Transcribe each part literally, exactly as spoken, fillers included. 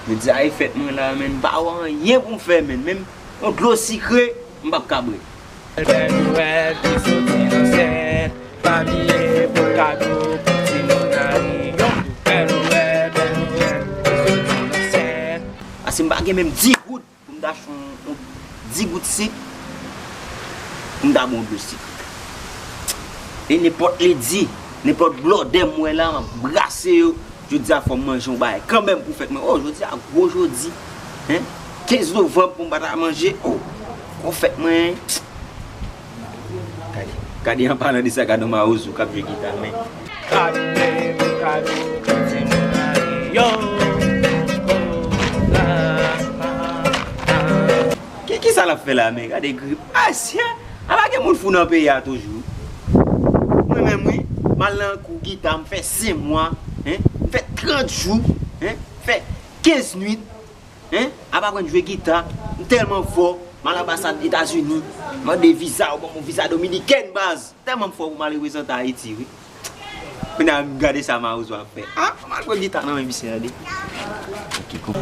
Jodi a e fèt mwen la, menn, m pa wè anyen pou m fè, menn. Menm yon dlo sikre, m p ap ka bwè. Pè Nwèl ki soti nan syèl, pa bliye pote kado pou timoun Ariyon. Pè Nwèl, Pè Nwèl ki soti nan syèl. Paske m pa gen menm di goud pou m ta achte yon, yon di gout sik pou m ta bwè yon dlo sik. E nenpòt ledi, nenpòt blòdè m wè la, m ap brase yo. Jodi a fò m manje yon bagay kanmenm pou fèt mwen. O, jodi a gwo jodi. Hen? Kenz novanm pou m pa ta manje. O, gwo fèt mwen. Gade, gade, an palan de sa, gade yon mawozo k ap jwe gita, men. Kado, kado, kado, kado, kado, kado. Ki, ki sa l ap fè la, men? Gade grip. Mesye, a pa gen moun fou nan peyi a toujou. Mwen menm, wi, m al nan kou gita, m fè senk mwa, hen? M fè trant jou, hen? M fè kenz nwit, hen? Ap aprann jwe gita. M tèlman fò, m al anbasad Etazini, mande viza, yo ban m yon viza dominikèn, baz. Tèlman m fò pou m al reprezante Ayiti, wi. Kounye a, gade sa mawozo ap fè. A, m al pran gita nan men misye, tande. Ki kou.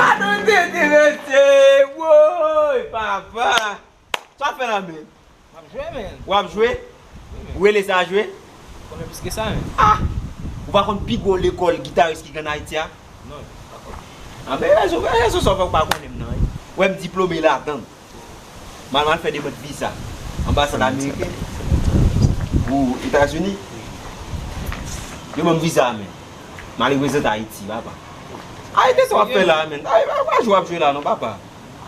Atann tete, mesye! Woy, papa! Sa w ap fè la, men? M ap jwe, men. W ap jwe? Wi, men. Ou rele sa jwe? Konnen plis ke sa, men. A! Ou pa konn pi gwo lekòl gitaris ki gen Ayiti a? Non, m pa konn. A, men rezon, rezon sa w fè ou pa konnen m nan, wi. Wè m diplome ladan. M al, m al fè demann viza. Anbasad ameriken. Ou Etazini. Yo ban m viza a, men. M al reprezante Ayiti, papa. Ayiti, sa w ap fè la, men. Ay, pa, pa jwe w ap jwe la, non, papa.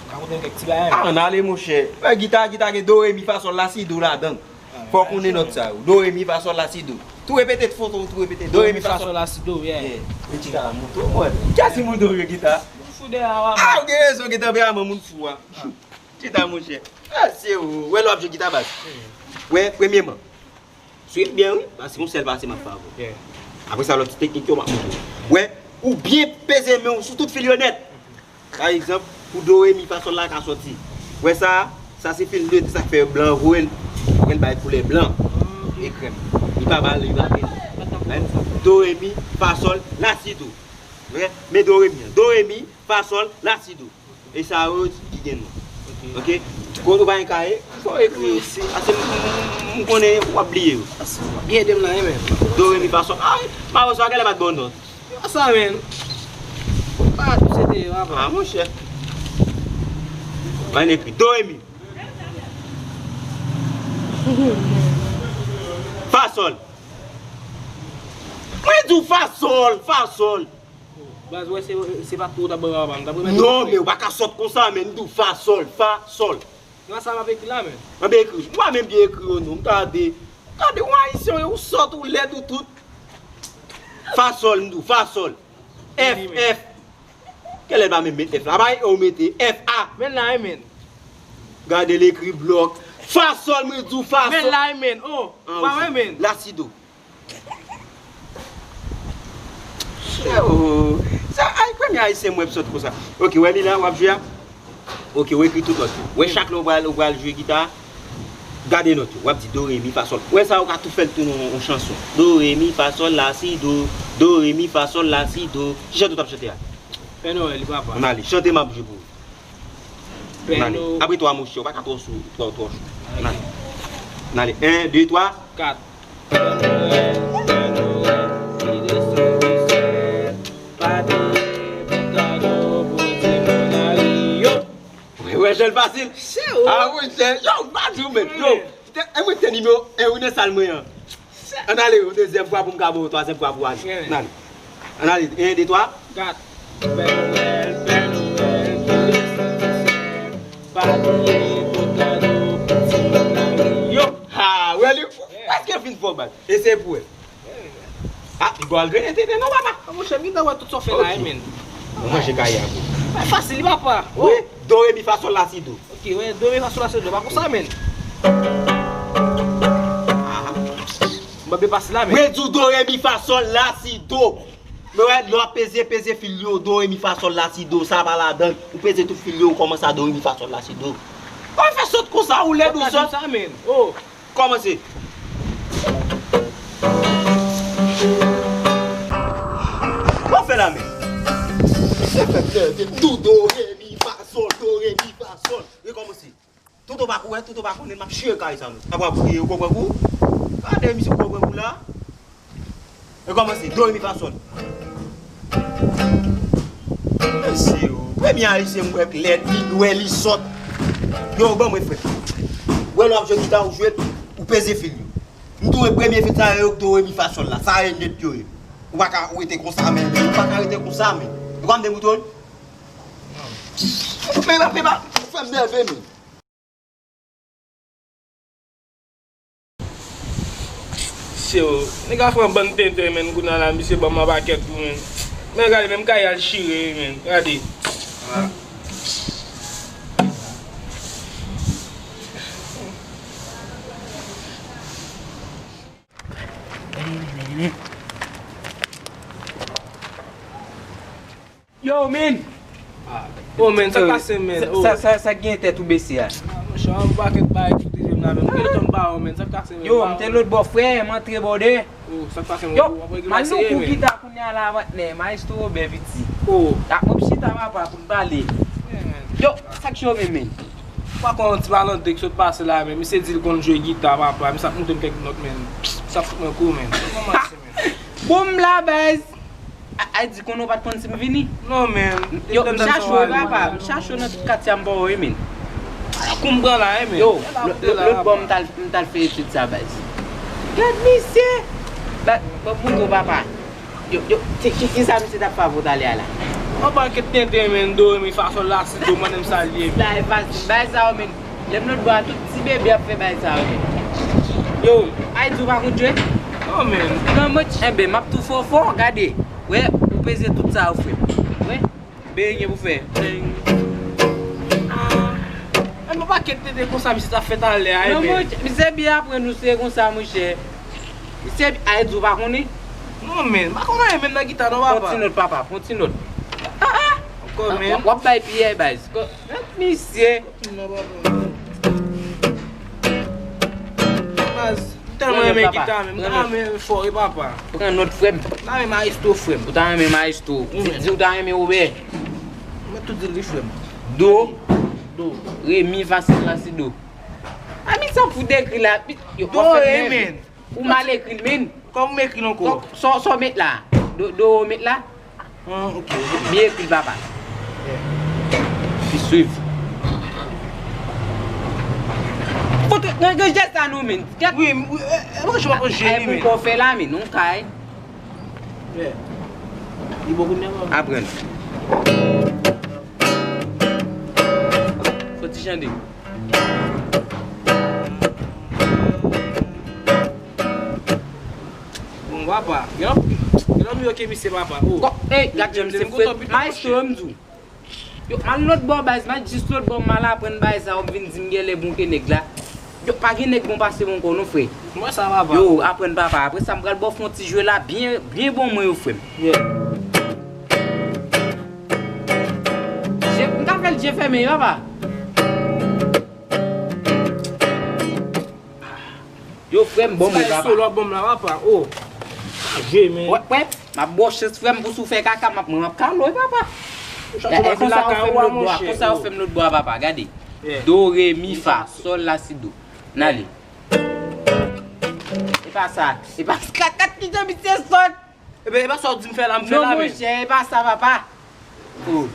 Ka koute m kèk ti bagay, men. A, ann ale, monchè. Wè, gita, gita gen do, re, mi, fa, sòl, la, si, do ladan. Fò w konnen nòt sa yo. Do, re, mi, fa, sòl, la, si, do. Tou repete, fò tou, tou repete. Do, re, mi, fa, sòl, la, si, do, yeah. Yeah. Mwen chita la, mouton, mwen. Kiyès ki mouton yo gita? Moun fou dèyè a, a, ou gen rezon, gen tanperaman moun fou a. Chita, monchè. A, se ou. Wè, lè w ap jwe gita bas. Wè, premyèman, swiv byen, wi, paske yon sèl pase m ap fè avè w. Yeah. Apre sa, lòt ti teknik yo, m ap montre w. Wè, ou byen peze men w sou tout fil yo nèt. Pa egzanp, pou do, re, mi, fa, sòl la ka sòti. Wè sa, sa se fil nèt, sa k fè blan voye l, voye l bay koulè blan e krèm. Li pa ba l, li pa gen. Do, re, mi, fa, sòl, la, si, do. Wè, men do, re, mi an. Do, re, mi, fa, sòl, la, si, do. E sa yo ki gen non. Ok. Kote ou pa gen kaye, fò w ekri. Paske m, m, m konnen w ap bliye yo. Byen ede m nan, wi, men. Do, re, mi, fa, sòl. A, mawozo a genlè pa t ba w nòt. Yo sa, men. Pa tou se te yo, papa. A, monchè. Ann ekri. Do, re, mi. Fa, sòl. Mwen di w fa, sòl, fa, sòl. Baz, wè, se, se pa tou w t ap ban papa m, m t ap remèt ou. Non, men ou pa ka sòt konsa, men m di w fa, sòl, fa, sòl. Nan sa m ap ekri la, men. Ann ekri. Ou pa menm byen ekri yo, non. Gade. Gade, ou ayisyen, ou sòt, ou lèd, ou tout. Fa sòl, m di w, fa sòl. F, F. Kèlè l pa menm met F la? Pa e ou mete F A. Men la, men. Gade l ekri blòk. Fa sòl, mwen di w fa sòl. Men la, men. O, pa wè, men. La, si, do. Yo, sa, ay, premye ayisyen mwen ap sòt konsa. Ok, wè li la, w ap jwe a. Ok, w ekri tout nòt yo. Wè chak lè w pral, w pral jwe gita, gade nòt yo. W ap di do, re, mi, fa, sòl. Wè sa, ou ka tou fè l tounen yon, yon chanson. Do, re, mi, fa, sòl, la, si, do. Do, re, mi, fa, sòl, la, si, do. Ki chante w t ap chante a? Pè Nwèl, li papa. Ann ale, chante m ap jwe pou ou. Ann ale. Apre twa mo, chè, ou pa ka twò sou, twò, twò cho. Ann ale. Ann ale. En, de, twa. Kat. Pè Nwèl, Pè Nwèl, ki desann nan syèl, pa bliye pote kado pou timoun Ariyon. Wè, wè, jèn fasil. Chè, o. A, wi, jèn. Yo, m pa di w, men. Yo, te, e mwen te nimewo en wi nan sal mwen an. Ann ale yon dezyèm fwa pou m ka ba w twazyèm fwa pou w ale. Ann ale. Ann ale, en, de, twa. Kat. Pè Nwèl, Pè Nwèl, ki desann nan syèl, pa bliye pote kado pou timoun Ariyon. Ha, wè li, ou prèske fin fò bal. Eseye pou wè. A, li pral grennen tete non, papa. A, monchè, m gentan wè tout sa w fè la, men. Mwen manje kaye a pou. Fasil, li, papa. Wi, do, re, mi, fa, sòl, la, si, do. Ok, wè, do, re, mi, fa, sòl, la, si, do. Pa konsa, men. Aha. M ap depase la, men. Mwen di w do, re, mi, fa, sòl, la, si, do. Men wè, lè w ap peze, peze fil yo, do, re, mi, fa, sòl, la, si, do, sa pa ladan. Ou peze tout fil yo, ou kòmanse a do, re, mi, fa, sòl, la, si, do. Ou fè sòt konsa, ou lèd, ou sòt. Sa, men. O. Kòmanse. Do, do, re, mi, fa, sòl, do, re, mi, fa, sòl. Rekòmanse. Toto pa kou, wè, Toto pa konnen m ap chire kay sa nou. Sa pral priye, ou konprann kou? Gade misye, ou konprann kou la? Rekòmanse, do, re, mi, fa, sòl. Mesye, o. Premye ayisyen m wè k lèd, li nwè, li sòt. Yo, ban mwen, frè. Wè lè w ap jwe gita, ou jwe, ou peze fil yo. M tou wè premye fil sa yo, do, re, mi, fa, sòl la. Sa e nèt yo ye. Ou pa ka rete konsa, men. Ou pa ka rete konsa, men. Ou pa m demouton? Men, men, men, men, frè m nève, men. Mesye, o, nèg la fè yon bann tenten, men, kounye a la, misye ban m yon pakèt tou, men. Men, gade, menm kay al chire, men. Gade. Yo, men! Ah. Oh, men, sa k pase, men? Sa, oh, sa, sa, sa gen tèt ou bese a? Ah, monchè, yon pakèt bagay ki rive m la, men. M gen tan ba ou, men. Sa k pase, men? Yo, m te lòt bò, frè, m antre bòdè. Oh, sa k pase, men? Yo, m al nan kou gita kounye a la, patnè, Maestro Robert piti. Oh. Ak mwen chita papa pou n pale. Yeah, men. Yo, sa k chove, men? Pa konn yon ti malandre ki sot pase la, men. Misye di l konn jwe gita, papa. Misye ap montre m kèk nòt, men. Sa fout mwen kou, men. Kòman se, men? Bon, m la, baz. A, a di konnen w pa t konn si m vini? Non, men. Yo, m chache w, papa. M chache w nan tout katye a, m pa wè w, men. Kou m pran la, men. Yo, lòt bò, m t al, m t al fè etid sa, baz. Gad misye! Ba, ban m montre w, papa. Yo, yo, ki, ki, ki sa misye t ap fè avè w talè a la? Yon pakèt tenten, men, do, re, mi, fa, sòl, la, si, do, mande m sa l ye. La, e fasil. Bagay sa yo, men. Lè m lòt bò a, tout ti bebe ap fè bagay sa yo, men. Yo, Ayiti ou pa konn jwe? Non, men. Non, mwen, enben, m ap tou fè w fò, gade. Wè, ou peze tout sa yo, frè m. Wè, ben, gen pou fè. Ah. Enben, yon pakèt tenten konsa, misye t ap fè talè a, enben. Non, mwen, misye byen aprann ou se konsa, monchè. Misye, Ayiti ou pa konnen? Non, men, m pa konn anyen menm nan gita, non, papa. Pran ti nòt, papa, pran ti nòt. Ah, ah. Ankò, men. W ap bay piyè, baz. Gad misye. Baz, m tèlman renmen gita, men m ta renmen fò, wi, papa. Pran nòt, frè m. M ta renmen Maestro, frè m. Ou ta renmen Maestro. Di, di ou ta renmen Robert. Mwen tou di l, wi, frè m. Do. Do. Re, mi, fa, sòl, la, si, do. A, men sa w fout ekri la. Yo, do, re, men. Ou mal ekri l, men. Kòman m ekri l ankò? Sa, sa w met la? Do, do w met la? Ah, ok. Byen ekri l, papa. Li swiv. Fout, gen, gen jès la non, men. Wi, wi, e, e, mwen jwe pa jwe, men. Pou w fè la, men, non, kay. Li bon kounye a, papa. Aprann. Fò ti chante. Bon, papa, gen lòt, gen lòt miyo ke misye, papa. Oh. Ey, gad jan misye fè. Maestro, m di w. Yo, m al lòt bò, baz, m al jis lòt bò, m al aprann bagay sa, w ap vin di m genlè bon ke nèg la. Yo, pa gen nèg bon pase mwen ankò, non, frè. Mwen sa, papa. Yo, aprann, papa. Apre sa, m pral ba w fè yon ti jwe la, byen, byen bon, mwen, yo, frè m. Yeah. Je, m ka fè l je fèmen, papa. Yo, frè m, bon, mwen, papa. Solo, bon, la, papa. Oh. Je, men. Wè, wè, m ap ba w chans, frè m, pou si w fè kaka, m ap, mwen, m ap kale w, papa. E, e, konsa yo fè m lòt bò a, konsa yo fè m lòt bò a, papa, gade. Yeah. Do, re, mi, fa, sòl, la, si, do. N ale. E pa sa. E pa sa. Kat, kat, ki jan misye sòt. Ebyen, e pa sa w di m fè la, m fè la, men. Non, monchè, e pa sa, papa. Oh.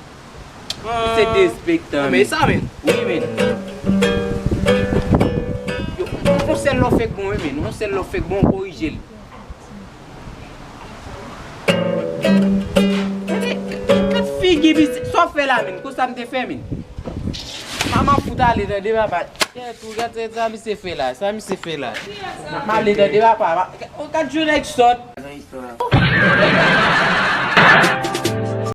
Se derespektan, men. Men sa, men. Wi, men. Yo, yon sèl lè w fèk bon, wi, men. Yon sèl lè w fèk bon, korije l. Gade, gade figi misye. Sa w fè la, men. Konsa m te fè, men. Manman fout ale, tande, papa. Kèt ou, gad sa, sa misye fè la, sa misye fè la. M ale tande papa, pa, ou ka jwe nèg sòt.